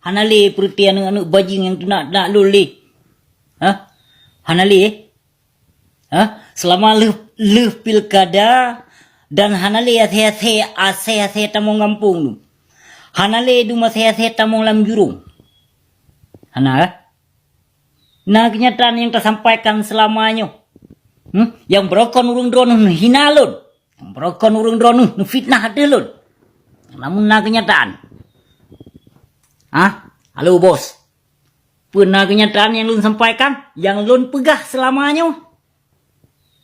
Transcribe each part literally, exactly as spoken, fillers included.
Hana lé peureuté aneuëk-aneuëk bajeueng nyang teunak-teunak lôn lé. Hah? Hana lé? Hah? Seulama lheueh, lheueh pilkada dan hana lé asée-asée, asée-asée tamong gampông dum. Hana lé dum asée-asée tamong lam jurông. Hana, eh? Na keunyataan nyang tasampaikan seulama nyoe. Hmm? Nyang beurokon ureuëng droeneueh neuhina lôn. Nyang beurokon ureuëng droeneueh neufitnah ateueh lôn. Namun na keunyataan. Hah? Halo, bos. Peue na keunyataan nyang lôn sampaikan? Nyang lôn peugah seulama nyoe?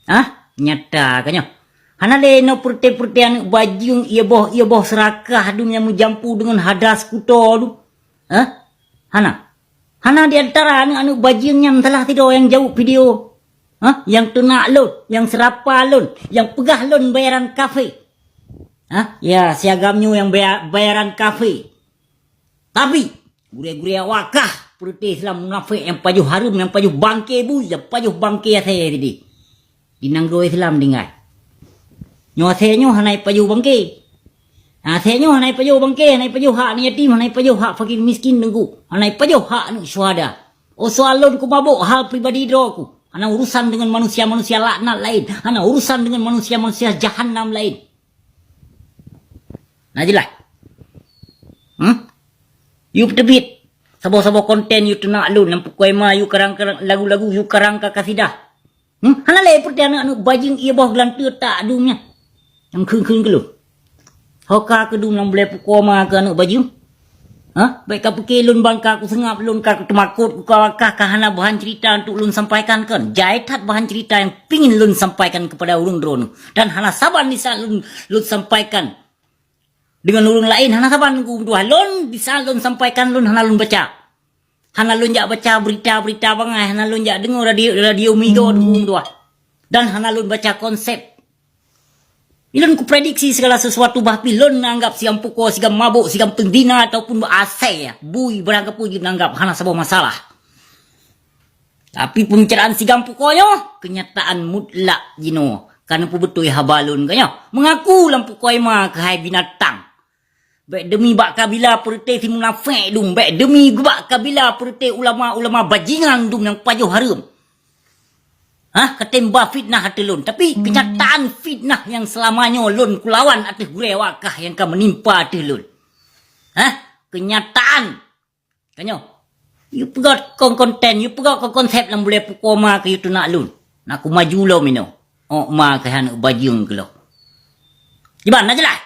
Hah? Nyata ka nyoe. Hana lé inoe peureuté-peureuté aneuëk bajeueng, ié boh, ié boh seurakah dum nyang meujampu deungon hadas kuto dum. Hah? Hana. Hana di antara aneuëk-aneuëk bajeueng nyan salah sidroe nyang jaweueb video. Hah? Nyang teunak lôn, nyang seurapa lôn, nyang peugah lôn bayaran kafé. Hah? Ya, si agam nyoe nyang baya-, bayaran kafé. Tapi, gurée-gurée awak kah, peureuté Islam munafék nyang pajoh hareuem, nyang pajoh bangke bui, nyang pajoh bangke asée tadi. Di nanggroe Islam tinggai. Nyoe asée nyoe hana ipajoh bangke. Asée nyoe hana ipajoh bangke, hana ipajoh hak aneuk yatim, hana ipajoh hak fakir miskin teungku, hana ipajoh hak aneuk syuhada. Oh, soal lôn ku mabök hal pribadi droe ku. Hana urusan deungon manusia-manusia laknat laén, hana urusan deungon manusia-manusia jahannam laén. Na jeulaih? Hmm? Yue peuteubiet saboh-saboh konten yue teunak lôn, lam pukoi ma yue karang-karang lagu-lagu, yue karang ka kasidah. Hmm? Hana lé peureuté aneuëk-aneuëk bajeueng ié boh geulanteue tak dum nyan. Nyang kheun-kheun keu lôn. Ho ka keu dum lam bulée pukoi ma keu aneuëk bajeueng? Hah? Bék ka pike lôn ban ka kuseungab, lôn ka kuteumakot, ku ka wakah ka hana bahan cerita untuk lôn sampaikan kon. Jai that bahan cerita nyang pingin lôn sampaikan keupada ureuëng droeneueh. Dan hana saban di saat lôn, lôn sampaikan deungon ureuëng laén, hana saban ku meutuah. Lôn di saat lôn sampaikan lôn hana lôn baca. Hana lôn jak baca berita-berita bangai, hana lôn jak deungoe radio, radio Migo ku meutuah. Dan hana lôn baca konsep. Ilôn kuprediksi segala sesuatu, bah pih lôn neunanggab sigam pukoe, sigam mabök, sigam peuzina ataupun asée, bui barang kapeue jeuet neunanggab, hana saboh masalah. Tapi peumbicaraan sigam pukoe nyoe, keunyataan mutlak jinoe. Ka neupeubeutôi haba lôn ka nyoe. Meungaku lam pukoi ma keuhai binatang. Bék demi bak kabila peureuté si munafék dum, bék demi bak kabila peureuté ulama-ulama bajingan dum nyang pajoh hareuem. Hah, katem ba fitnah ateueh lôn, tapi keunyataan fitnah nyang seulama nyoe lôn kulawan ateueh gurée wakah nyang ka meunimpa ateueh lôn. Hah, keunyataan. Ka nyoe, yue peugah kon konten, yue peugah kon konsep lam bulée pukoma keu yue teunak lôn. Na ku maju lom inoe. Ôk ma keuh aneuk bajeueng keuh lom. Kiban na jeulaih?